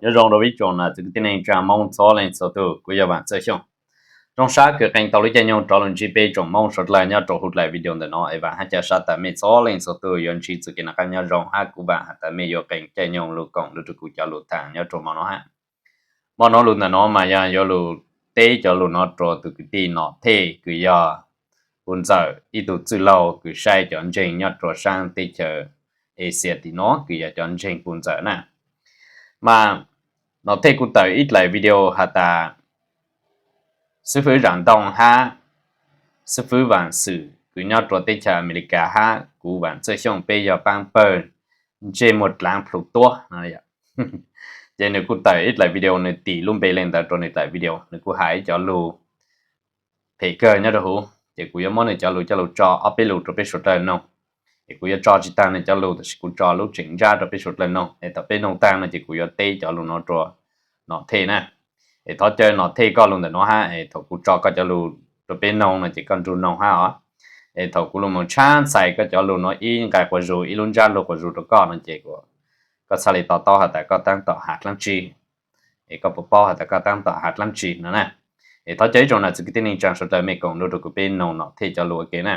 Nyob zoo rau ib tsoom nam txiv kwv tij neej tsa Hmoob txhua leej txhua tus, kuv yog Vam Txawj Xyooj. Zoo sab kws qee tau lub caij nyoog rov los ntsib peb tsoom Hmoob suav dlawg nyob rau hauv daim video ntawm no es Vam hab ca sab tas mej txhua leej txhua tus yuav ntsib txoj kev noj qab nyob zoo hab kuv Vam has tas mej yuav qee caij nyoog lug koom lug rua kuv cov lug thaam nyob rua hmo no hab. Hmo no lug ntawm no mas yog yuav lug teb cov lug no rua tus kwv tij Nom Thej kws yog kuv ntxawm ib tug txwj laug kws saib cov ntseeg nyob rua saab teb chaws Asia tim no kws yog cov ntseeg kuv ntxawm na. Mas Nom Thej kuj tawm ib daim video has tas xib fwb Zam Ntoo hab xib fwb Vam Xwm kws nyob rua teb chaws Amelikas hab kuv Vam Txawj Xyooj peb yog paab pawg ntsej muag dlaav plhu tuab no. Ces nws kuj tawm ib daim video, nws tim lub npe le ntawd rua nws daim video, nws kuj has ib cov lug phem kawg nyob rau huv, ces kuv yuav muab nws cov lug coj lug tso ob peb lug rua peb suav dlawg noog. Es kuv yuav tso tsis taag nws cov lug, tab sis kuv tso lub tseem ntsab rua peb suav dlawg noog, es thaum peb noog taag no ces kuv yuav teb cov lug no rua Nom Thej na. Es thov caw Nom Thej koj lug ntawm no hab, es thaum kuv tso koj cov lug rua peb noog no ces koj nrug noog hab os. Es thaum kuv lug moog tshab ntxhais koj cov lug no ib nqai quas zug, ib lub ntsab lug quas zug rua koj no ces koj txhaj le to taub has tas koj taab tom has dlaab tsi, es koj puas paub has tas koj taab tom has dlaab tsi no na. Es thov caw ib tsoom nam txiv kwv tij neej tsa suav dlawg mej koom lug rua kuv peb noog Nom Thej cov lug ua ke na.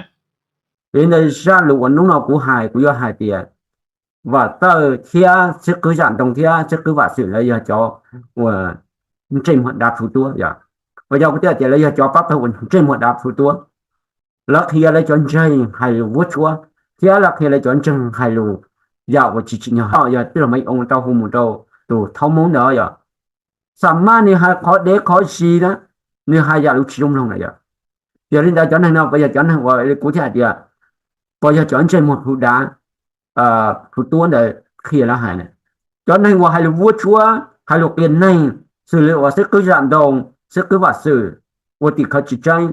Vim ntawd zaj lug uas nub no kuv hais kuv yuav hais tias Vam Txawj thiab xib qwb Zam Ntoo thiab xib qwb Vam Xwm lawv yog cov uas ntsej muag dav plhu tuab yog, uas yog kuv thiaj tias lawv yog cov paab pawg uas ntsej muag dav plhu tuab. Lawv qhia lawv cov ntseeg hais lus vuab tsuab, thiab lawv qhia lawv cov ntseeg hais lus yam uas tsis tsim nyog, yog tij laug Maiv Oo tau hu mus rau tus thaub Hmoob ntawd yog, xam maj nws hais qhov dev qhov zis na, nws hais yam lus tsis zoo mloog na yog. Yog li ntawd cov neeg no puas yog cov neeg uas kuv thiaj hais tias puas yog cov ntsej muag plhu dav plhu tuab ntawd qhia lawv hais na? Cov neeg uas hais lus vuab tsuab, hais lus qias neeg, xws li uas xib qwb Zam Ntoo, xib qwb Vam Xwm, ua tim khawv tsis tseeb,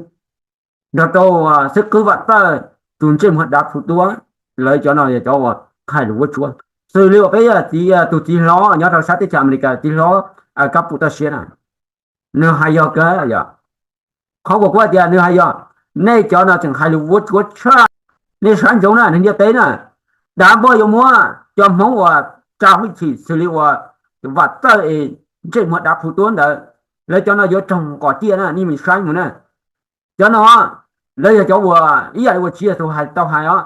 nrog rau xib qwb Vam Txawj tus ntsej muag dav plhu tuab, lawv cov no yog cov uas hais lus vuab tsuab. Xws li uas peb yog txiv, tus txiv hlob nyob rau sab teb chaws Amelikas, txiv hlob Kab Pum Toj Siab na, nws hais yog kawg yog, qhov uas kuv hais tias nws hais yog, nej cov no tseem hais lus vuab tsuab tshaj. Nej saib ntsoov na, neeg ntiaj teb na, dav npoj yuav muab cov Hmoob uas tsa hwj chim xws li uas Vam Txawj es ntsej muag dav plhu tuab ntawd, lawv cov no yuav raug nqos ciaj na, nej mus saib mus na. Cov no lawv yog cov uas ib yam li uas Tswv Yexus hais tau hais os,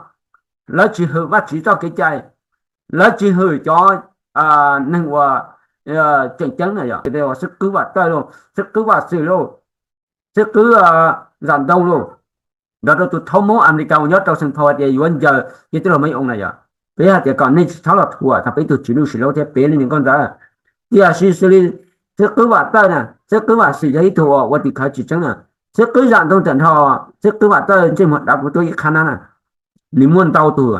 lawv tsis hwm Vajtswv txoj kev cai, lawv tsis hwm cov neeg uas tseem ceeb na yog, xib qwb Vam Txawj lauj, xib qwb Vam Xwm lauj, xib qwb Zam Ntoo lauj, nrog rau tus thaub Hmoob Amelikas uas nyob rau Saint Paul hais tias yuav ncaws ces tij laug Maiv Oo na yog. Peb hais tias kom nej tsis txhob los thuam tau peb tug Tswv Nuj Sim Lauj thiab peb leej niam nkauj ntxawm. Tiam sis xws li xib qwb Vam Txawj na, xib qwb Vam Xwm yog ib tug uas ua tim khawv tsis tseeb na, xib qwb Zam Ntoo tawm nrho xib qwb Vam Txawj ntsej muag dav plhu tuab ib qhab nab na, nws muaj ntau tug.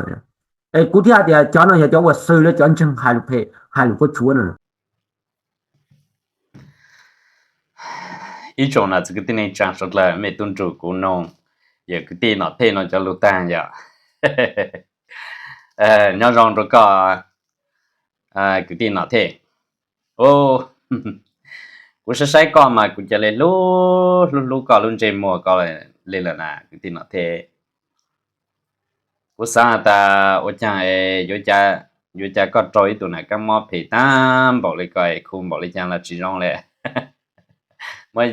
Es kuv thiaj hais tias cov no yog cov uas xws li cov ntseeg hais lus phem hais lus vuab tsuab no. Ib tsoom nam txiv kwv tij neej tsa suav dlawg mej tub nrug kuv noog yawm kwv tij Nom Thej no cov lug taag yog, nyob zoo rau koj kwv tij Nom Thej. Kuv saib saib koj mas kuv ca le hlub hlub hlub koj lub ntsej muag koj li lawm na kwv tij Nom Thej. Kuv xaav has tas ua caag es yuav cas koj raug ib tug nam kaab mob phem taag npaum li koj es khu npaum li caag los tsis zoo le. Muab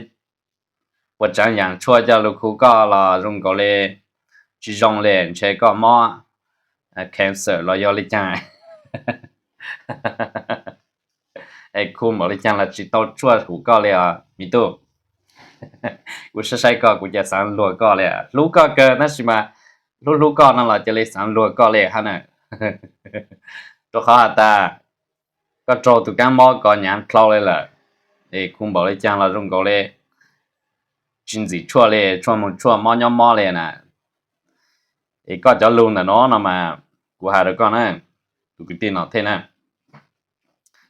ua tsaav yaam tshuaj coj lug khu koj los zoo nkaus li tsis zoo le, ntshe koj mob cancer los yog li caag es khu npaum li caag los tsis tau tshuaj hum koj li os me tub. Kuv saib saib koj kuv ca xaav luag koj li, hlub koj kawg tab sis mas hlub hlub koj no los ca le xaav luag koj li hab na. Rau qhov has tas koj raug tus kaab mob ko nyav dlhau li lawm, es khu npaum li caag los zoo nkaus li tsis ntxim tshuaj li, tshuaj moog tshuaj mob nyob mob li na. Es koj cov lug ntawm no no mas kuv has rau koj na, tus kwv tij Nom Thej na,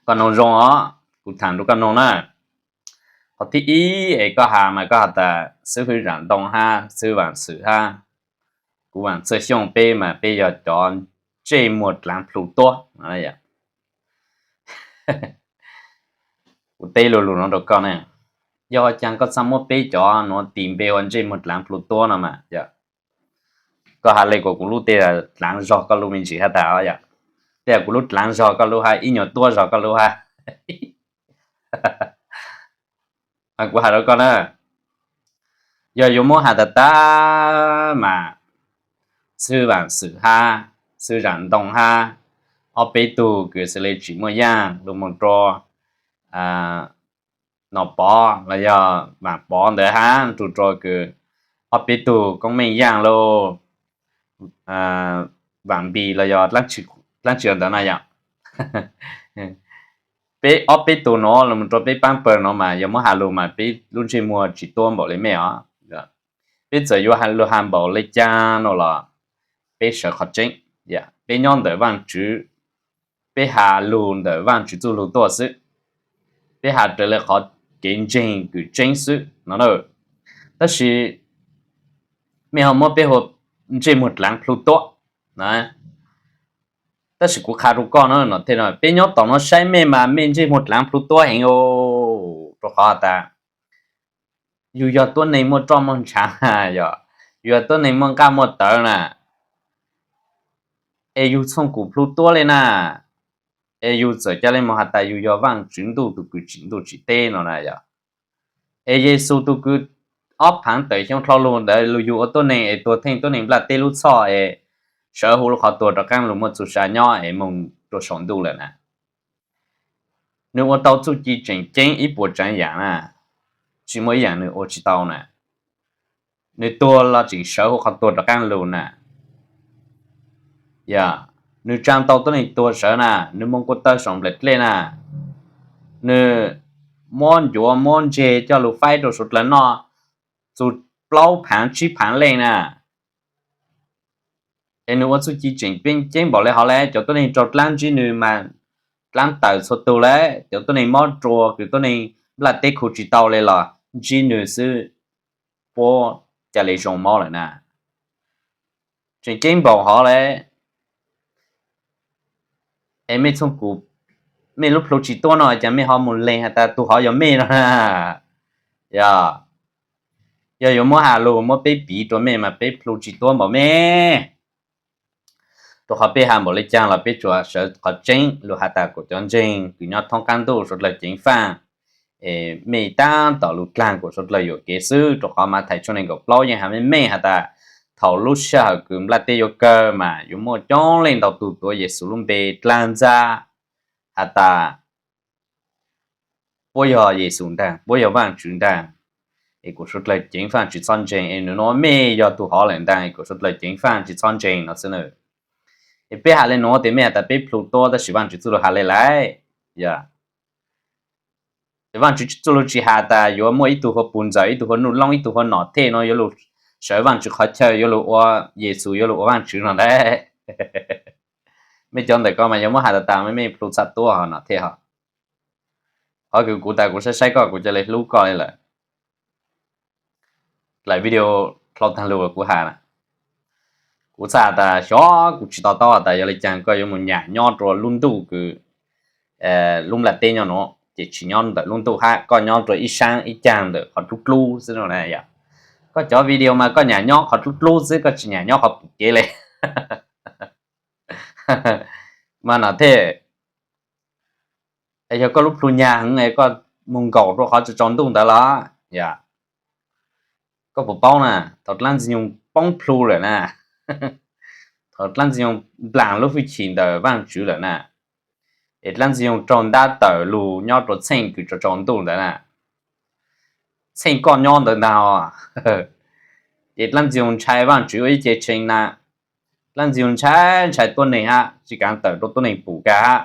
koj noog zoo os, kuv thaam rau koj noog na. Qhov thib ib es koj has mas koj has tas xib fwb Zam Ntoo hab xib fwb Vam Xwm hab kuv Vam Txawj Xyooj peb mas peb yog cov ntsej muag dlaav plhu tuab. Kuv teb lug lug no rau koj na, yog ua caag koj txhaj muab peb cov nuav tis npe ua ntsej muag dlaav plhu tuab no mas, koj has le kuas kuv lub tej dlaav zog koj lub me ntsis hab tas yom, tej kuv lub dlaav zog koj lub hab, ib nyuag tuab zog koj lub hab. Kuv has rau koj na, yog yuav muab has tas tas mas xwb Vam Xwm hab xwb Zam Ntoo hab ob peb tug kws xws li Tsim Muaj Yaaj lug moog rua Nom Pov los yog Vam Pov ntawd hab nrug rua kws ob peb tug Koob Meej Yaaj lug, Vam Npis los yog dlaab tsi ntawd na yom. Peb ob peb tug nuav lug moog rua peb paab pawg nuav mas yog muab has lug mas peb lub ntsej muag tsi tuab npaum le mej os. Peb txawm yuav lug has npaum le caag nuav los peb sawv qhov tseeb, peb nyob ntawm Vaajtswv, peb has lug ntawm Vaajtswv txuj lug tuaj xwb, peb has raws le qhov kev ntseeg kws tseeb xwb no na. Tab sis mej ho muab peb hu ntsej muag dlaav plhu tuab. Tab sis kuv qha rua koj no, peb nyob tom nuav saib mej mas mej ntsej muag dlaav plhu tuab heev, rua qhov tas yug yog tuab neeg muaj roj muaj ntshaav, yog yug yog tuab neeg muaj nqaj muaj tawv na, es yug txhooj kuv plhu tuab le na, es yug txawm ca le moog has tas yug yog Vaajtswv Ntuj tug kws tsim ntuj tsim teb no na yog. Es Yexus tug kws ob phaav tawm xyoo dlhau lug ntawd lug yug ua tuab neeg es tuag theej tuab neeg nplaj teb lub txhoj es sawv huv lub qhov tuag rov qaab lug muaj txuj sa nyob es moog rua saum ntuj lawm na. Nwg ua tau txuj ci tseem ceeb ib puas tsaav yaam na, tsi muaj ib yaam nwg ua tsi tau na. Nwg tuag los tseem sawv huv qhov tuag rov qaab lug na. Yog nwg tsaa tau tuab neeg tuag sawv na, nwg moog kua tawg saum nplaim dlej na, nwg muab ncuav muab ntseg coj lug faib rua suav dlawg noj txug plaub phaav tsib phaav leej na. Es nwg ua txuj ci tseem ceeb npaum le hov le, cov tuab neeg raug dlaab ntsib nwg mas dlaab tawm txhua tug le, cov tuab neeg mob rua kws tuab neeg nplaj teb khu tsi tau le los ntsib nwg xwb puab ca le zoo mob lawm na. Tseem ceeb npaum hov le. Es mej txhooj kuv, mej lub plhu tsi tuab no cas mej ho moog leeg has tas tug hov yog mej no na. Yog, yog yuav muab has lug muab peb piv rua mej mas peb plhu tsi tuab npaum mej. Rua qhov peb has npaum le caag los peb tsuas sawv qhov tseeb lug has tas kuas cov ntseeg kws nyob thoob qaab ntuj suav dlawg ceev faaj, es mej taab tom lug dlaag kuas suav dlawg yuam kev xwb. Rua qhov Mathais tshooj neeg nkaum plaub yeej has meej meej has tas thaum lub sij hawm kws nplaj teb yuav kawg mas yuav muaj coob leej ntau tug tuav Yexus lub npe dlaag ntxag has tas puab yog Yexus ntaag, puab yog Vaajtswv ntaag, es kuas suav dlawg ceev faaj tsi txhob ntseeg, es nws nua mej yog tug hov lawm ntaag, es kuas suav dlawg ceev faaj tsi txhob ntseeg no xwb na. Es peb has le nuav tes mej has tas peb plhu tuab, tab sis Vaajtswv txuj lug has le lawm. Yog, Vaajtswv txuj lug tsi has tas yuav muaj ib tug hua puj ntxawm, ib tug hua nuj loob, ib tug hua nom thej no yuav lug sawv Vaajtswv qhov chaw, yuav lug ua Yexus, yuav lug ua Vaajtswv no ntag. Mej cov ntawm ko mas yog muab has tas tas mej plhu txhaj tuab ho nom thej ho. Qhov kws kuv tas kuv saib saib koj kuv ca le hlub koj le lawm. Dlaim video dlhau taag lug kuv has na, kuv txhaj tas xyov kuv tsi to taub tas yog le caag koj yuav moog nyam nyob rua lub ntuj kws lub nplaj teb nyob nuav ces tsi nyob ntawm lub ntuj hab, koj nyob rua ib saab ib caag ntawm qhov dlub dlub xwb no na yog. Koj cov video mas koj nyam nyob qhov dlub dlub xwb, koj tsi nyam nyob qhov pum kev le. Mas nom thej, yog koj lub plhu nyag heev es koj moog nkaum rua qhov tsaus tsaus ntuj ntawd los, yog, koj puas paub na, thaum dlaab ntxwg nyoog poob plhu lawm na, thaum dlaab ntxwg nyoog nplaag lub hwj chim ntawm Vaajtswv lawm na, es dlaab ntxwg nyoog raug ntab tawm lug nyob rua txheej kws tsaus tsaus ntuj ntawd na, txheej koj nyob ntawd ntaag os, ces dlaab ntxwg nyoog ntshai Vaajtswv ua ib ce tshee na, dlaab ntxwg nyoog ntshai ntshai tuab neeg hab, tsi kaav tawm rua tuab neeg pum kag hab.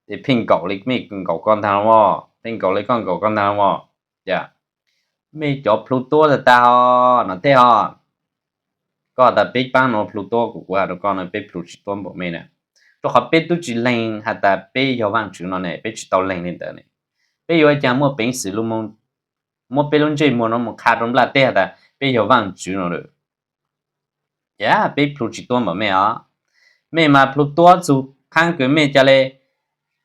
Ces pheej nkaum le mej nkaum koj ntaag los, pheej nkaum le koj nkaum koj ntaag los. Mej cov plhu tuab tas tas ho, nom thej ho. Koj has tas peb paab nuav plhu tuab, kuv kuv has rua koj no peb plhu tsi tuab npaum mej na. Rua qhov peb tub tsi leeg has tas peb yog Vaajtswv no ne, peb tsi tau leeg le ntawd ne. Peb yuav ua caag muaj peev xwm lug moog muab peb lub ntsej muag no moog qha rua nplaj teb has tas peb yog Vaajtswv no lawm. Yog peb plhu tsi tuab npaum mej os. Mej mas plhu tuab txug qhaab kws mej ca le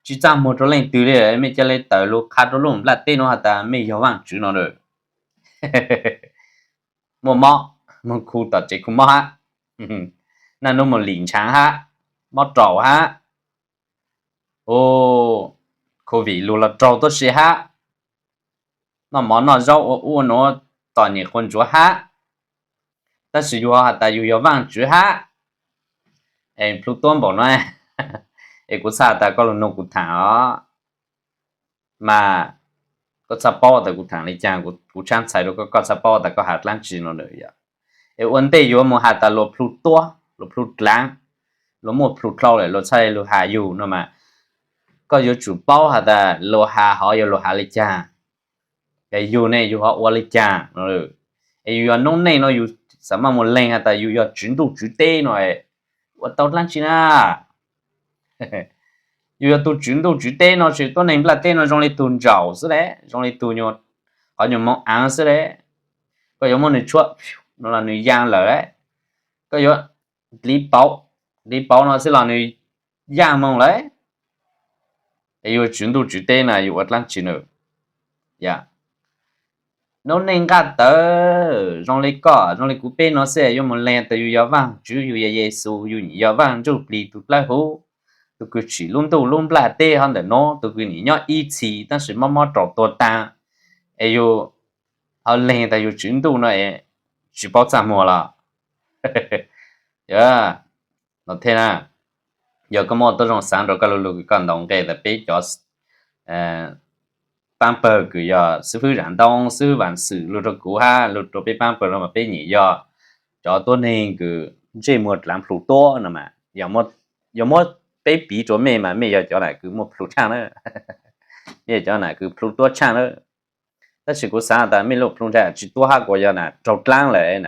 tsi txaj muag rua leej twg le, mej ca le tawm lug qha rua lub nplaj teb nuav has tas mej yog Vaajtswv no lawm. Muaj mob, moog khu tom tsev khu mob hab, naj nub moog lim ntshaav hab, mob raum hab, COVID lug los raug tuab si hab, noj mov noj zaub ua ub ua no, txom nyem quas ntsuav hab, tab sis yus ho has tas yus yog Vaajtswv hab. Es plhu tuab npaum no, es kuv txhaj has tas koj lug nug kuv thaam os, mas koj txhaj paub tas kuv thaam le caag, kuv tshaab txhais rua koj, koj txhaj paub tas koj has dlaab tsi no na yom. Es ua ntej yuav mus has tas luas plhu tuab, luas plhu dlaav, luas muaj plhu dlhau lawm luas txhaj le lug has yus no mas, koj yuav tsum paub has tas luas has hov yog luas has le caag, es yus ne yus ho ua le caag no. Es yus yog noob neej no yus xaav maj mus leeg has tas yus yog tswv ntuj tswv teb no, ua tau dlaab tsi na? Yus yog tug tswv ntuj tswv teb no ces tuab neeg nplaj teb no zoo le tug ntsaum xwb le, zoo le tug nyuas, qhov nyuas moov aav xwb le. Koj yuav muab nwg tshuab no los nwg yaa lawm, koj yuav dliv pauv, dliv pauv no xwb los nwg yaaj moog lawm. Es yus tswv ntuj tswv teb na yus ua dlaab tsi na? Noob neej nqaj tawv zoo le koj zoo le kuv peb no xwb yuav mus leeg tas yus yog Vaajtswv, yus yog Yexus, yus nim yog Vaaj Ntsuj Plig tug dlawb huv, tug kws tsim lub ntuj lub nplaj teb hov ntawm nuav, tug kws nim nyob ib txhis tab sis mob mob rau tuag taag, es yus ho leeg tas yus tswv ntuj no es tsis paub txaj muag los? No thiab na, yog koj muaj tuab zoo xaav rau koj lug lug kws koj ntaus nqe tas peb cov paab pawg kws yog xib fwb Zam Ntoo, xib fwb Vaam Xwm lug rau kuv hab lug rau peb paab pawg no mas peb nyim yog cov tuab neeg kws ntsej muag dlaav plhu tuab no mas, yog muab peb piv rua mej mas mej yog cov nam kws muaj plhu tshaaj na, mej yog cov nam kws plhu tuab tshaaj na. Tab sis kuv xaav tas mej lub plhu ntsha tsis tuab hab kuas yog nam raug dlaab lawm,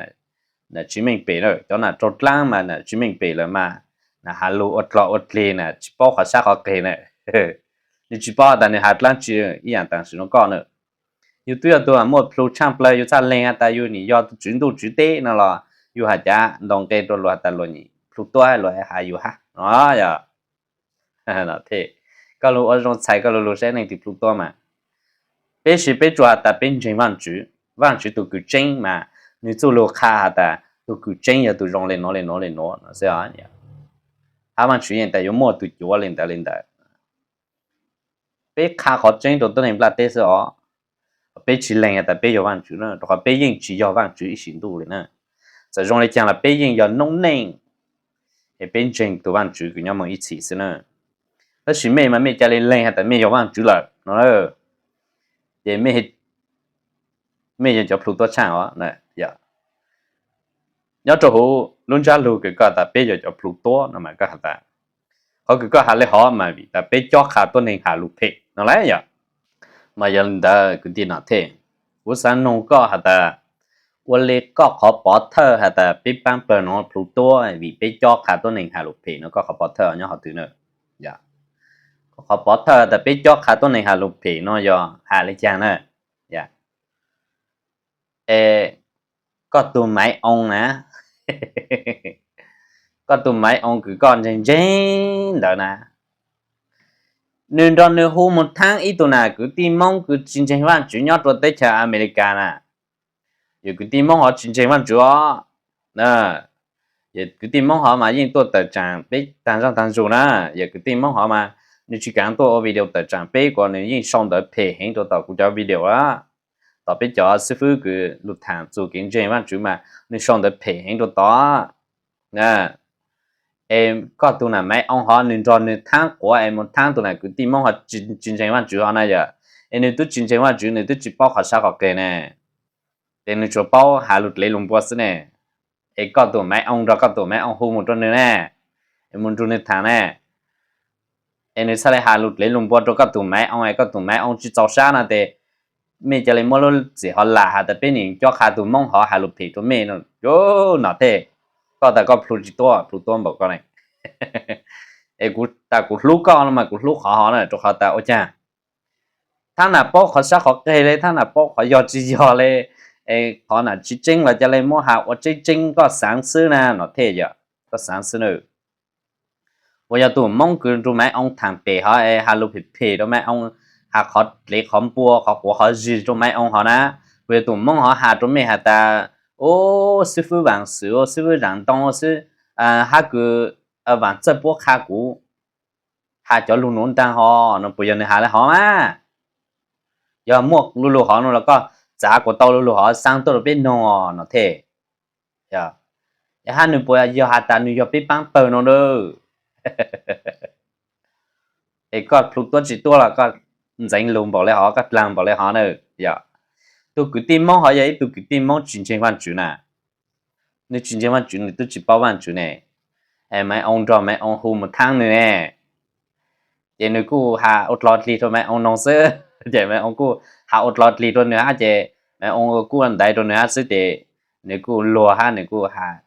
nam tsis meej pem na, cov nam raug dlaab mas nam tsis meej pem lawm mas, nam has lug ua dlog ua dlig na, tsis paub qhov sab qhov qeg na. Nwg tsis paub tas nwg has dlaab tsi, ib yaam taam sim nuav koj na. Yus twb yog tug muaj plhu tshaaj plawg, yus txhaj leeg has tas yus nim yog tug tswv ntuj tswv teb no los yus has cav ntaus nqe rua luas has tas luas nim plhu tuab luas has yus hab no yog. Koj lug ua zoo txhais koj lug lug saib leej twg plhu tuab mas. Peb sis peb tsuas has tas peb ntseeg Vaajtswv, Vaajtswv tug kws tseeb mas nwg txuj lug qha has tas tug kws tseeb yog tug zoo le nuav le nuav le nuav no xwb. Hab Vaajtswv yeej tas yuav muaj tug cuav le ntawd le ntawd. Peb qha qhov tseeb rua tuab neeg nplaj teb xwb os. Peb tsis leeg has tas peb yog Vaajtswv na, rua qhov peb yeej tsis yog Vaajtswv ib sim ntuj le na. Txawm zoo le caag los peb yeej yog noob neej, es peb ntseeg tug Vaajtswv kws nyob moog ib txhis xwb na. Tab sis mej mas mej ca le leeg has tas mej yog Vaajtswv lawm no, ces mej yog cov plhu tuab tshaaj os. Nyob rua huv lub ntsab lug kws koj tas peb yog cov plhu tuab no mas koj has tas, qhov kws koj has le hov mas vim tas peb cob qha tuab neeg has lug phem no lawm yog. Mas yog le ntawd kwv tij Nom Thej, kuv xaav nug koj has tas, ua le koj qhov pov thawj has tas peb paab pawg nuav plhu tuab vim peb cob qha tuab neeg has lug phem no koj qhov pov thawj nyob qhov twg na? Qhov pov thawj tas peb cob qha tuab neeg has lug phem no yog has le caag na? Es koj tug maiv oo na, koj tug maiv oo kws koj ntseeg ntseeg ntawd na, nwg nrug nwg hu mus thaab ib tug nam kwv tij Moob kws tsis ntseeg Vaajtswv nyob rua teb chaws Amelikas na. Yog kwv tij Moob hov tsis ntseeg Vaajtswv os. Yog kwv tij Moob hov mas yeej tuaj tawm tsaam peb taag zaaj taag zug na. Yog kwv tij Moob hov mas nwg tsis kaav tuaj ua video tawm tsaam peb kuas nwg yeej sau ntawv phem heev rua tom kuv cov video lawm. Tom peb cov xib fwb kws lug thaam txug kev ntseeg Vaajtswv mas nwg sau ntawv phem heev rua tom. Es koj tug nam maiv oo hov nwg nrug nwg thaab quav es mus thaab tug nam kwv tij Moob hov tsis ntseeg Vaajtswv hov na yog. Es nwg twb tsis ntseeg Vaajtswv, nwg twb tsis paub qhov sab qhov qeg ne, ces nwg tsuas paub has lug dlev lug npua xwb ne. Es koj tug maiv oo nrug koj tug maiv oo hu mus rua nwg ne, es mus nrug nwg thaam ne. Es nwg txhaj le has lug dlev lug npua rua koj tug maiv oo, es koj tug maiv oo tsis txaus sab no tes mej ca le muab lub txim hov lam has tas peb nim cob qha tug Moob hov has lug phem rua mej no. Nom Thej, koj tas koj plhu tsis tuab, plhu tuab npaum koj ne. Es kuv tas kuv hlub koj no mas kuv hlub qhov hov na, rua qhov tas ua caag thaab nam paub qhov sab qhov qeg le, thaab nam paub qhov yog tsis yog le, es qhov nam tsis tseeb los ca le muab has ua tseeb tseeb, koj xaav xwb na Nom Thej yog, koj xaav xwb na. Puas yog tug Moob kws nrug maiv oo thaam pem hov es has lug phem phem rua maiv oo, has qhov dlev qhov npua qhov quav qhov zig rua maiv oo hov na? Puas yog tug Moob hov has rua mej has tas, u, xib fwb Vaam Xwm, xib fwb Zaam Ntoo, hab kws Vaam Txawj Puab qha kuv has cov lug nuav ntaag hov no, puas yog nwg has le hov mas? Yog muaj lu lug hov no los koj txav kuas tau lu lug hov xaa tuaj rau peb noog os no thiaj. Yog hab nws puas yog has tas nws yog peb paab pawg no na? Es koj plhu tuab tsi tuab los koj ntxeev lug npaum le hov, koj dlaag npaum le hov na. Yog tug kwv tij Moob hov yog ib tug kwv tij Moob tsi ntseeg Vaajtswv na. Nws tsi ntseeg Vaajtswv, nws tub tsi paub Vaajtswv ne. Maiv Oo nrog Maiv Oo hu mus thaab nws ne. Ces nws kuj has ua dlog dlig rau Maiv Oo noog xwb. Ces Maiv Oo kuj has ua dlog dlig rau nws hab ces Maiv Oo kuj ntaiv rau nws hab xwb ces nws kuj luag hab nws kuj has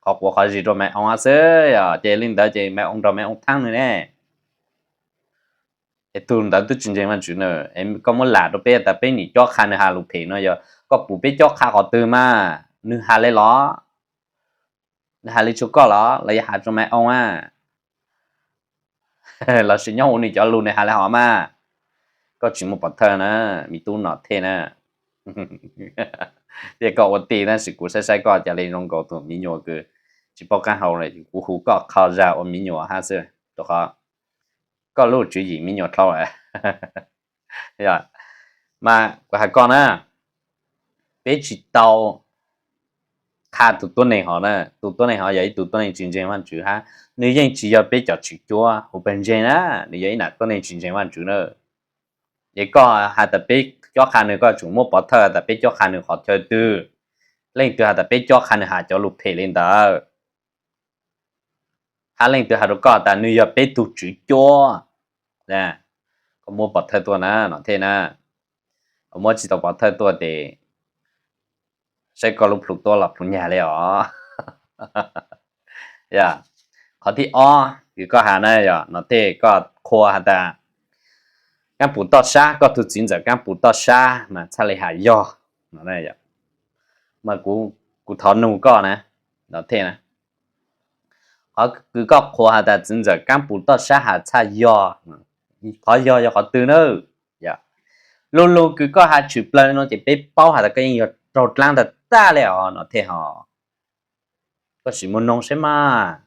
qhov quav qhov zis rau Maiv Oo hab xwb. Yog ces le ntawd ces Maiv Oo nrog Maiv Oo thaab nws ne. Es tug ntawd tub tsi ntseeg Vaajtswv na. Koj muab lam rau peb tas peb nim cob qha nws has lus phem no yog koj pum peb cob qha qhov twg mas? Nws has le los? Nws has le rau koj los los yog has rau Maiv Oo a? Lossis nyob huv nws cov lug nws has le hov mas? Koj tsi muaj pov thawj na, me tub Nom Thej na. Thiab koj ua tij tab sis kuv saib saib koj ca le zoo nkaus tus miv nyuas kws tsi paub qaab hau le, kuv hu koj qho zag ua miv nyuas hab xwb, rau qhov koj lub tswv yim miv nyuas dlhau lawm. Mas kuv has koj na, peb tsi tau qha tus tuab neeg hov na. Tus tuab neeg hov yog ib tug tuab neeg tsi ntseeg Vaajtswv hab nws yeej tsi yog peb cov tswv cuab hu pawg ntseeg na, nws yog ib nam tuab neeg tsi ntseeg Vaajtswv na. Es koj has tas peb cob qha nws, koj tsum muab pov thawj tas peb cob qha nws qhov chaw twg? Leej twg has tas peb cob qha nws has cov lus phem le ntawd? Hab leej twg has rau koj tas nws yog peb tug tswv cuab? Koj muab pov thawj tuaj na Nom Thej na. Koj muab tsi tau pov thawj tuaj tes saib koj lub plhu tuab los plhu nyag le os. Qhov thib ob kws koj has na yog Nom Thej, koj qhuas has tas Kaab Pum Toj Sab, koj tug txiv ntxawm Kaab Pum Toj Sab mas txhaj le has yog no. Mas kuv thov nug koj na, Nom Thej na, qhov kws koj qhuas has tas txiv ntxawm Kaab Pum Toj Sab has txhaj yog, qhov yog yog qhov twg na? Lu lug kws koj has tshwm plawg no ces peb paub has tas koj yeej yog raug dlaab tag tag le os Nom Thej hov. Koj sim mus noog saib mas.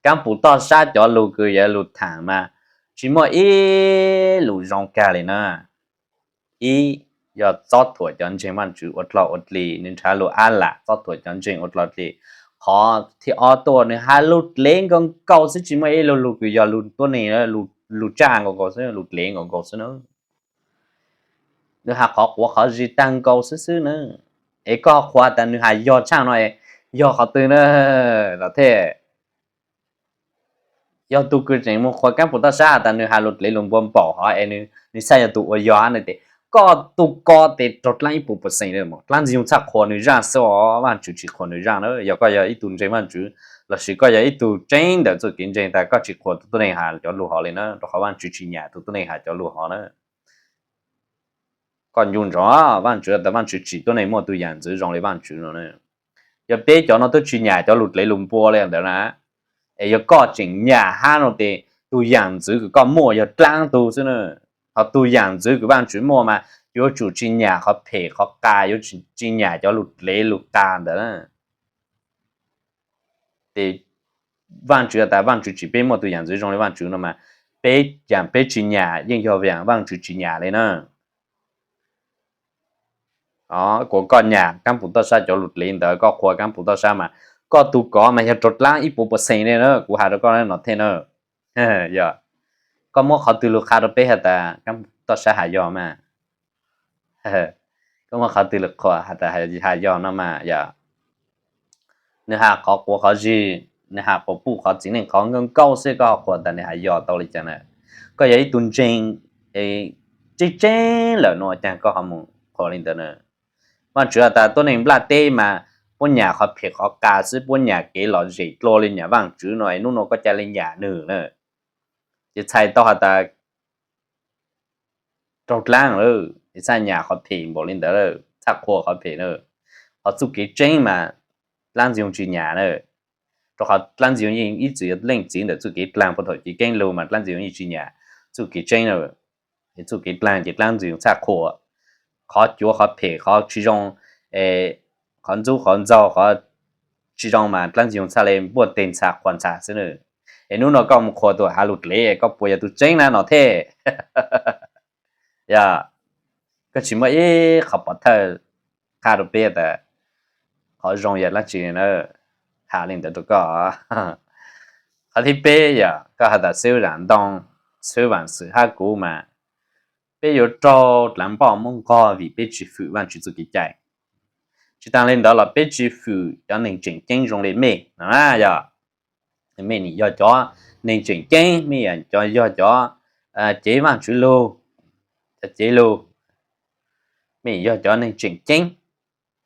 Kaab Pum Toj Sab cov lug kws yuav lug thaam mas tsi muaj ib lus zoo kag le na. Ib, yog txob thuam cov ntseeg Vaajtswv ua dlog ua dlig, nws nrhav lus ab lam txob thuam cov ntseeg ua dlog dlig. Qhov thib ob tuaj nws has lug dlev nkaus nkaus xwb, tsi muaj ib lug lug kws yog lug tuab neeg, lug tsaj nkaus nkaus xwb, lug dlev nkaus nkaus xwb na. Nws has qhov quav qhov zis taag nkaus xwb xwb na. Es koj qhuas tas nws has yog tshaaj no es yog qhov twg na Nom Thej? Yog tug kws tseem mus qhuas Kaab Pum Toj Sab has tas nws has lug dlev lug npua npaum hov es nws txhaj yog tug ua yog hab no tes koj tug ko tes raug dlaab ib puas percent le. Dlaab Ntxwg Nyoog txhaj qhuas nws zaaj xwb os, Vaajtswv tsi qhuas nws zaaj na. Yog koj yog ib tug ntseeg Vaajtswv lossis koj yog ib tug tseeb ntawm txuj kev ntseeg tas koj tsi qhuas tug tuab neeg has cov lug hov le na, rau qhov Vaajtswv tsi nyam tug tuab neeg has cov lug hov na. Koj ncu ntsoov, Vaajtswv tas Vaajtswv tsim tuab neeg muaj tug yaam ntxwv zoo le Vaajtswv no na. Yog peb cov no twb tsi nyam cov lug dlev lug npua le ntawd na, es yog koj tseem nyam hab no tes tug yaam ntxwv kws koj muaj yog dlaab tug xwb na. Ho tug yaam ntxwv kws Vaajtswv muaj mas yuav tsum tsi nyam qhov phem qhov qas, yuav tsi nyam cov lug dlev lug qas ntawd na. Tes Vaajtswv tas Vaajtswv tsim peb muaj tug yaam ntxwv zoo le Vaajtswv no mas peb yaam peb tsi nyam yeej yog yaam Vaajtswv tsi nyam le na. Kuas koj nyam Kaab Pum Toj Sab cov lug dlev ntawd, koj qhuas Kaab Pum Toj Sab mas koj tug kov mas yog raug dlaab ib puas percent le na, kuv has rau koj Nom Thej na. Yog koj muab qhov twg lug qha rau peb has tas Kaab Pum Toj Sab has yog mas? Koj muab qhov twg lug qhuas has tas has yog no mas? Yog nws has qhov quav qhov zis, nws has quas puj qhov txiv neej qhov nkaus nkaus xwb koj ho qhuas tas nws has yog tau le caag na? Koj yog ib tug ntseeg tseeb tseeb lawm no caag koj ho mus qhuas le ntawd na? Vaajtswv has tas tuab neeg nplaj teb mas puab nyam qhov phem qhov qas xwb, puab nyam kev lom zem dlua le nyam Vaajtswv no, es nub nua koj ca le nyam nwg na? Ces txhais tau has tas raug dlaab lawm, es txhaj nyam qhov phem npaum le ntawd lawm, txhaj qhuas qhov phem na. Qhov txuj kev tseeb mas dlaab Ntxwg Nyoog tsi nyam na, rau qhov dlaab Ntxwg Nyoog yeej ib txwm yog leej txiv ntawm txuj kev dlaag puag thaum kev keeb lug mas dlaab Ntxwg Nyoog yeej tsi nyam txuj kev tseeb na. Es txuj kev dlaag ces dlaab Ntxwg Nyoog txhaj qhuas. Qhov cuav qhov phem qhov tsi zoo, qhov ntxub qhov ntxaug qhov tsi zoo mas dlaab Ntxwg Nyoog txhaj le npuaj teg ntxha qhuas ntxha xwb na. Es hnub no koj mus qhuas tus hav lug dlev koj puas yog tug tseeb na no thiab? Yog, koj tsis muaj ib qhov pov thawj qha rau peb tas qhov zoo yog dlaab tsi na, has li ntawd rau koj. Qhov thib peb yog koj has tas xwb zam ntoo, xwb vaam xwm hab kuv mas peb yuav raug dlaav npoj muab nqog vim peb tsis fwm Vaajtswv txuj kev cai. Tsis taag le ntawd los peb tsis fwm cov neeg tseem ceeb zoo le mej no na. Yog mej nim yog cov neeg tseem ceeb, mej yog cov, yog cov cev Vaajtswv lug, cov cev lug, mej yog cov neeg tseem ceeb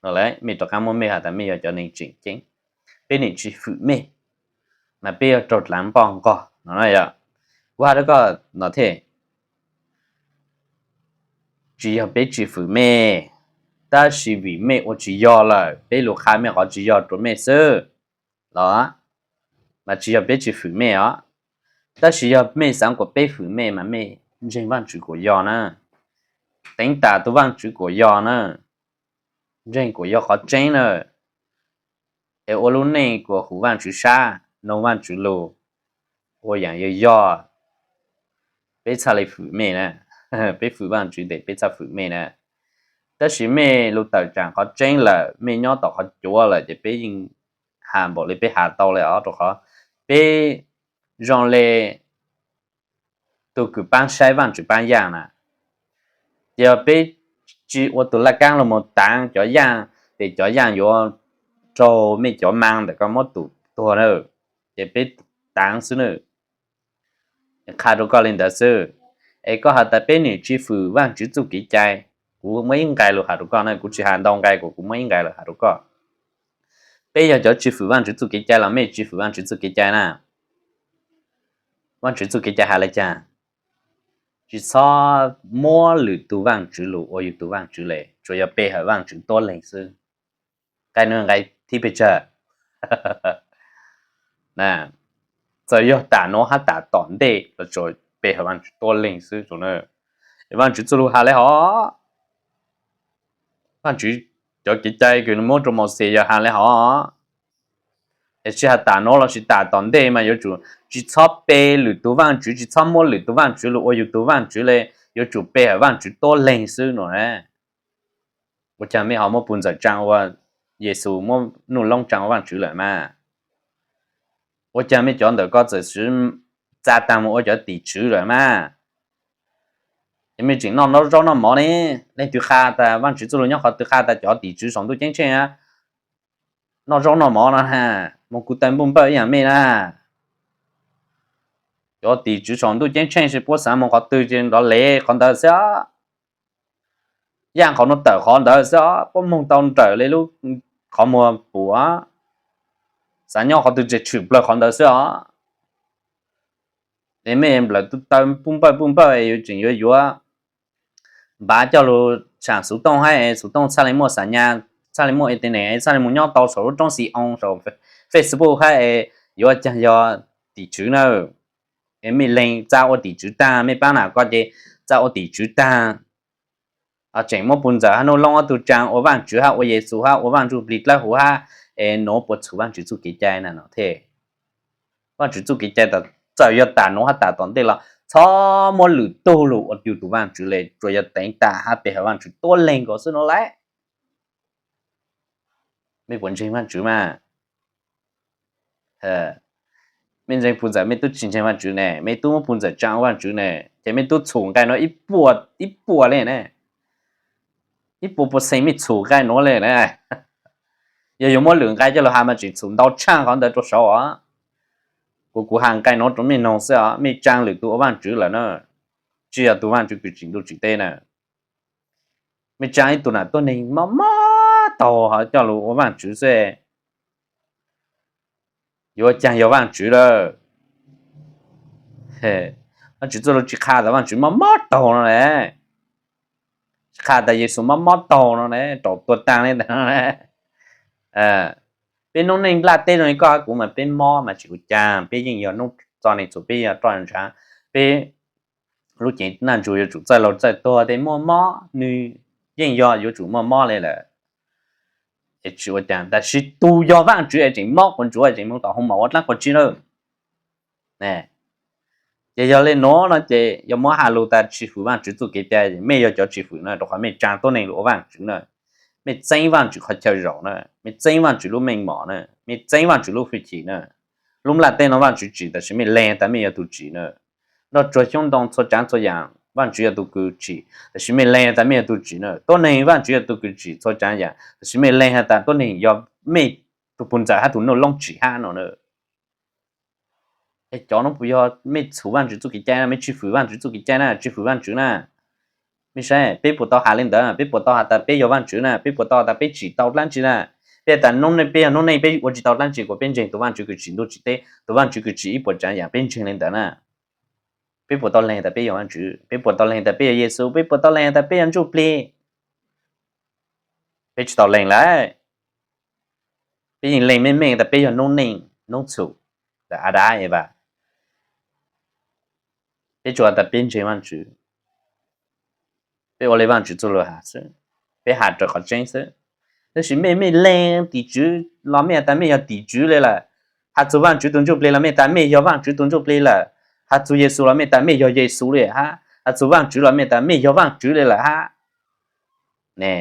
no, mej rov qaab muab mej has tas mej yog cov neeg tseem ceeb, peb nim tsis fwm mej, mas peb yuav raug dlaav npoj nqog no na. Yog, kuv has rau koj no thiab, tsis yog peb tsis fwm mej, tab sis vim mej ua tsis yog lawm, peb lug qha mej qhov tsis yog rau mej xwb los, mas tsis yog peb tsis fwm mej os. Tab sis yog mej xaav kuas peb fwm mej mas mej ntseeg Vaajtswv kuas yog na, teev tas tug Vaajtswv kuas yog na, ntseeg kuas yog qhov tseeb na, es ua lub neej kuas hum Vaajtswv sab, noog Vaajtswv lug, ua yaam yog yog, peb txhaj le fwm mej na. Peb fwm Vaajtswv tes peb txhaj fwm mej na. Tab sis mej lug tawm tsaam qhov tseeb lawm, mej nyob tom qhov cuav lawm ces peb yeej has npaum le peb has tau le os, rau qhov peb zoo le tug kws paab saib Vaajtswv paab yaaj na. Ces yog peb tsis ua tug laj kaab lug moog taav cov yaaj, tes cov yaaj yuav raug mej cov maa ntawm koj muab tum tuag na. Ces peb taav xwb na. Qha rau koj le ntawd xwb. Es koj has tas peb nim tsis fwm Vaajtswv txuj kev cai, kuv muaj ib nqai lug has rau koj na, kuv tsis has ntau nqai, kuv muaj ib nqai lug has rau koj. Peb yog cov tsis fwm Vaajtswv txuj kev cai los mej tsis fwm Vaajtswv txuj kev cai na? Vaajtswv txuj kev cai has le caag? Tsis txhob muab lwm tug vaajtswv lug ua yug tug vaajtswv le, tsuas yog pe hawm Vaajtswv tuab leeg xwb. Nqai nuav nqai thib pes tsawg? Txawm yog tas nuav hab tas tom ntej los tsuas pe hawm Vaajtswv tuab leeg xwb. Vaajtswv txuj lug has le hov, Vaajtswv cov kev cai kws muab rau Mauxes yog has le hov. Es tsis has tas nuav los sis tas tom ntej mas yuav tsum tsis txhob pe lwm tug vaajtswv, tsis txhob muab lwm tug vaajtswv lug ua yug tug vaajtswv le, yuav tsum pe hawm Vaajtswv tuab leeg xwb no. Ua caag mej ho muab puj ntxawm tsaa ua Yexus, muab Nuj Loob tsaa ua vaajtswv lawm mas? Ua caag mej cov ntawm koj txawm txav taag moog ua cov tim tswv lawm mas? Es mej tseem noj zaub noj mov ne? Leej twg qha tas Vaajtswv txuj lug nyob qhov twg qha tas cov tim tswv saum ntuj ceeb tsheej noj zaub noj mov no na? Moog kuv taw npuj npawj ib yaam mej na. Cov tim tswv saum ntuj ceeb tsheej seb puab xaav moog qhov twg ces nrov le qhov ntawd xwb os. Yaaj qhov nuav tawm qhov ntawd xwb os, puab moog tau nrawm le lub qhov muag pum, xaav nyob qhov twg ces tshwm plawg qhov ntawd xwb os. Es mej nplawm taw npuj npawj npuj npawj yuav tseem yuav yuav npav coj lug tsaam xuv tooj hab es xuv tooj txhaj le muaj xam nyas, txhaj le muaj internet, txhaj le moog nyob tau saum lub roob xi oo saum Facebook hab es yuav caag yog tim tswv na? Es mej leeg txav ua tim tswv taag, mej paab nam koj ces txav ua tim tswv taag, tseem muab puj ntxawm hab Nuj Loob ob tug tsaa ua vaajtswv hab ua Yexus hab ua Vaaj Ntsuj Plig dlawb huv hab, es nuav puas txhum Vaajtswv txuj kev cai na no thiab? Vaajtswv txuj kev cai tas txawm yog tas nuav hab tas tom ntej los txhob muab lwm tug lug ua yug tug vaajtswv le, tsuas yog teev tas hab pe hawm Vaajtswv tuab leeg nkaus xwb no lauj. Mej puas ntseeg Vaajtswv mas? Mej ntseeg puj ntxawm mej tub tsis ntseeg Vaajtswv ne, mej tub muab puj ntxawm tsaa ua vaajtswv ne, ces mej tub txhum nqai nuav ib puas, ib puas le ne, ib puas percent mej txhum nqai nuav le na. Yog yuav muab lwm nqai coj lug has mas tseem txhum ntau tshaaj qhov ntawd rua saud os. Kuv, kuv has nqai nuav rua mej noog xwb os, mej tsaa lwm tug ua vaajtswv lawm na, tsis yog tug Vaajtswv kws tsim ntuj tsim teb na. Mej tsaa ib tug nam tuab neeg mob mob taug hov coj lug ua vaajtswv xwb, yuav caag yog vaajtswv lawm? Vaajtswv txuj lug tsis qha tas vaajtswv mob mob taug no le, tsis qha tas Yexus mob mob taug no le, raug tua taag le ntawd no le. Peb noob neej nplaj teb zoo li koj hab kuv mas peb mob mas tsis ua caag, peb yeej yog noob txo neeg txhum, peb yog roj ntshaav, peb lub cev naj ntsug yuav tsum txawj laug txawj tuag, tej muaj mob nwg yeej yog yuav tsum muaj mob le lawm. Es tsis ua caag, tab sis tug yog vaajtswv es tseem mob quas ntsuav, tseem moog tom hoo maum ua dlaab quas tsib lawm. Ces yog li nuav no ces yog muab has lug tas tsis fwm Vaajtswv txuj kev cai, mej yog cov tsis fwm na, rau qhov mej tsaa tuab neeg lug ua vaajtswv na, mej txeeb Vaajtswv qhov chaw zaum na, mej txeeb Vaajtswv lub meej mom na, mej txeeb Vaajtswv lub hwj chim na. Lub nplaj teb no Vaajtswv tsim, tab sis mej lees tas mej yog tug tsim na. Nroj tsuag xyoob ntoo txhua tsaav txhua yaam Vaajtswv yog tug kws tsim, tab sis mej lees tas mej yog tug tsim na. Tuab neeg Vaajtswv yog tug kws tsim txhua tsaav yaam, tab sis mej lees has tas tuab neeg yog mej tug puj ntxawm hab tug nuj loob tsim hab no na. Es cov nuav puas yog mej txhum Vaajtswv txuj kev cai na, mej tsis fwm Vaajtswv txuj kev cai na, tsis fwm Vaajtswv na? Mej saib, peb puas tau has li ntawd? Peb puas tau has tas peb yog Vaajtswv na? Peb puas tau has tas peb tsim tau dlaab tsi na? Peb has tas peb yog noob neej peb ua tsis tau dlaab tsi, kuas peb ntseeg tug Vaajtswv kws tsim ntuj tsim teb, tug Vaajtswv kws tsim ib puas tsaav yaam, peb ntseeg li ntawd na. Peb puas tau lees tas peb yog Vaajtswv? Peb puas tau lees tas peb yog Yexus? Peb puas tau lees tas peb yog ntsuj plig? Peb tsis tau lees lawm. Peb yeej lees meej meej tas peb yog noob neej noob txhum ntawm Adas Evas. Peb tsuas has tas peb ntseeg Vaajtswv, peb ua li Vaajtswv txuj lug has xwb, peb has raws qhov tseeb xwb. Tab sis mej, mej lees tim tswv los mej has tas mej yog tim tswv li lawm, has txug Vaajtswv tug ntsuj plig los mej tas mej yog Vaajtswv tug ntsuj plig lawm, has txug Yexus los mej tas mej yog Yexus li hab, has txug Vaajtswv los mej tas mej yog Vaajtswv li lawm hab. Ne,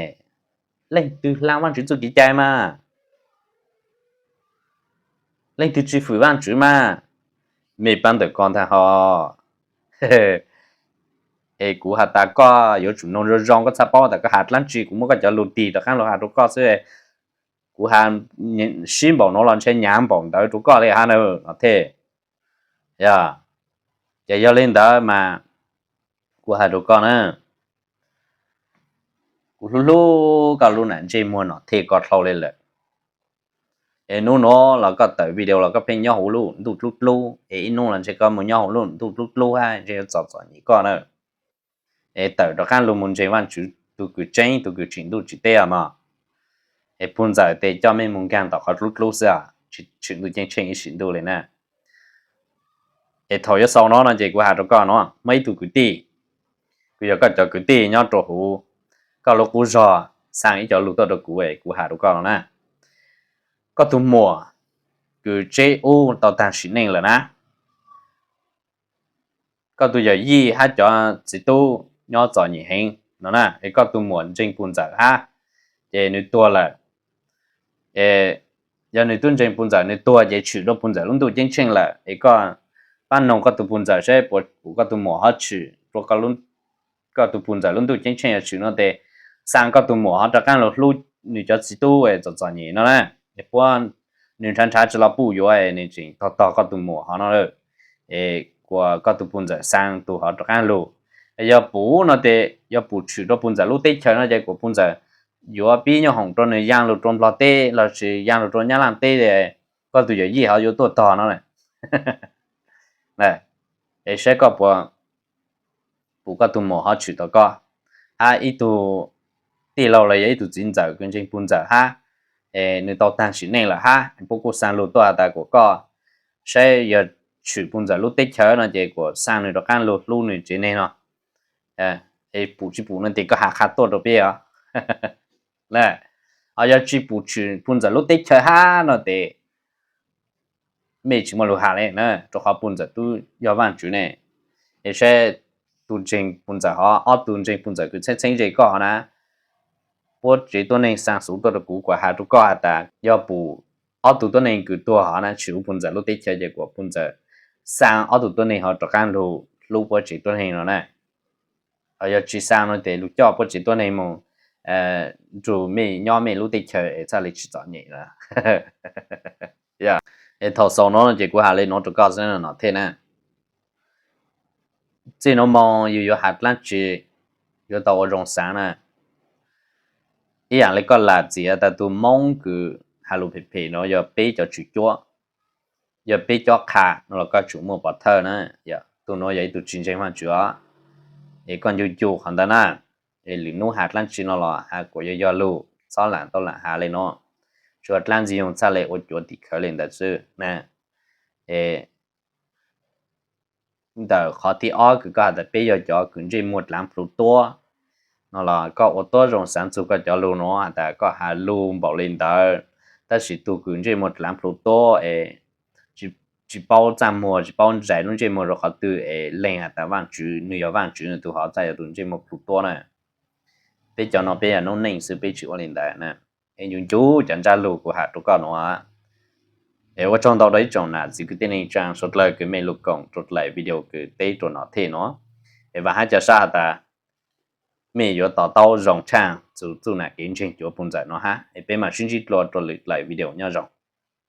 leej twg hlaa Vaajtswv txuj kev cai mas? Leej twg tsis fwm Vaajtswv mas? Mej paab ntawm ko ntag hos. Es kuv has tas koj yuav tsum noog zoo zoo, koj txhaj paub tas koj has dlaab tsi, kuv muab koj cov lug tig rov qaab lug has rau koj xwb. Kuv has sib npaum nuav los ntshe nyav npaum ntawd rau koj li hab na, Nom Thej. Yog, ces yog li ntawd mas kuv has rau koj na, kuv hlub hlub koj lub nam ntsej muag Nom Thej ko dlhau li lawm. Es nub nuav los koj tawm video los koj pheej nyob huv lub ntuj dlub dlub, es ib nub los ntshe koj mus nyob huv lub ntuj dlub dlub hab ntshe yuav txom txom nyem koj na. Es tawm rov qaab lug mus ntseeg Vaajtswv tug kws tseeb, tug kws tsim ntuj tsim teb os mog. Es puj ntxawm tes coj mej mus nkaag tom qhov dlub dlub xwb os, tsis tshwm ntuj ceeb tsheej ib sim ntuj li na. Es thaum yuav xaus no no ces kuv has rau koj no, muaj ib tug kwv tij, kuj yog koj cov kwv tij nyob rau huv koj lub qub zog, xa ib co lug tuaj rau kuv, kuv has rau koj no na. Koj tug muam kws Tseb Ub tau taag sim neej lawm na, koj tug yawm yij hab cov txiv tub nyob txom nyem heev no na, es koj tug muam ntseeg puj ntxawm hab, ces nws tuag lawm. Es yog nws tub ntseeg puj ntxawm nws tuag ces tshwm rua puj ntxawm lub ntuj ceeb tsheej lawm, es koj pab noog koj tug puj ntxawm saib puas pum koj tug muam ho tshwm rua koj tug puj ntxawm lub ntuj ceeb tsheej, yog tshwm no tes xa koj tug muam ho rov qaab lug hlub nws cov txiv tub txom txom nyem no na. Es puab nws nrhav nrhav tsi los puj yuav, nws tseem tog tog koj tug muam ho no lawm, es kuas koj tug puj ntxawm xa tug ho rov qaab lug. Yog pum no tes yog pum tshwm rua puj ntxawm lub teb chaws no ces kuas puj ntxawm yuav pib nyob hoom rua nws yaa lug rua Nplog teb lossis yaa lug rua Nyab Laaj teb, koj tug yawm yij ho yuav tuaj tog no. Es saib koj puas pum koj tug muam ho tshwm tau koj. Hab ib tug tij laug los yog ib tug txiv ntxawm kws ntseeg puj ntxawm hab, es nws tau taag sim neej lawm hab, puab kuj xa lug tuaj has tas kuas koj saib yog tshwm puj ntxawm lub teb chaws no ces kuas xa nws rov qaab lug hlub nws tsev neeg no. Es pum tsi pum no tes koj has qha tuaj rau peb os. Ho yog tsi pum tshwm puj ntxawm lub teb chaws hab no tes mej tsis muaj lug has li na, rua qhov puj ntxawm tub yog Vaajtswv ne. Es saib tug ntseeg puj ntxawm hov, ob tug ntseeg puj ntxawm kws txheeb txheeb ze koj hov na, puab tsev tuab neeg xa xuv tuaj rau kuv, kuas has rua koj has tas yog pum ob tug tuab neeg kws tuag hov na tshwm huv puj ntxawm lub teb chaws ces kuas puj ntxawm xa ob tug tuab neeg ho rov qaab lug hlub puab tsev tuab neeg no na. Ho yog tsi xa no tes lug coj puab tsev tuab neeg moog nrug mej nyob mej lub teb chaws es txhaj le tsi txom nyem. Es thaum xaus no ces kuv has le nuav rau koj xwb Nom Thej na. Txij nuav moog yug yuav has dlaab tsi yuav tau ua zoo xaav na. Ib yaam le koj lam txiv tas tug Moob kws has lug phem phem nuav yog peb cov tswv cuab, yog peb cob qha no los koj tsum muaj pov thawj na. Tug nuav yog ib tug tsis ntseeg Vaajtswv os, es koj ncu ncu qhov ntawd na. Es lwm nub has dlaab tsi no los has kuas yog yog lug, txhob lam tau lam has le nuav. Tsuas dlaab ntxwg nyoog txhaj le ua cuav tim khawv le ntawd xwb na. Es ntawm qhov thib ob kws koj has tas peb yog cov kws ntsej muag dlaav plhu tuab no los koj ua tuab zoo xaav txug koj cov lug nuav has tas koj has lug npaum le ntawd, tab sis tug kws ntsej muag dlaav plhu tuab es tsis tsis paub txaj muag, tsis paub zais lub ntsej muag rau qhov twg es lees has tas Vaajtswv, nwg yog Vaajtswv nwg tug hov txaj yog tug ntsej muag plhu tuab na. Peb cov no peb yog noob neej xwb, peb tsis ua li ntawd na. Es ncu ncu cov ntsab lug kuv has rua koj nuav. Es ua tsaug ntau rua ib tsoom nam txiv kwv tij neej tsaa suav dlawg kws mej lug koom rua dlaim video kws teb rua no thiab nuav. Es vaam hab ca sab has tas mej yuav to taub zoo tshaaj txug txuj nam kev ntseeg cuav puj ntxawm no hab. Es peb maam sib ntsib dlua rua lwm dlaim video, nyob zoo.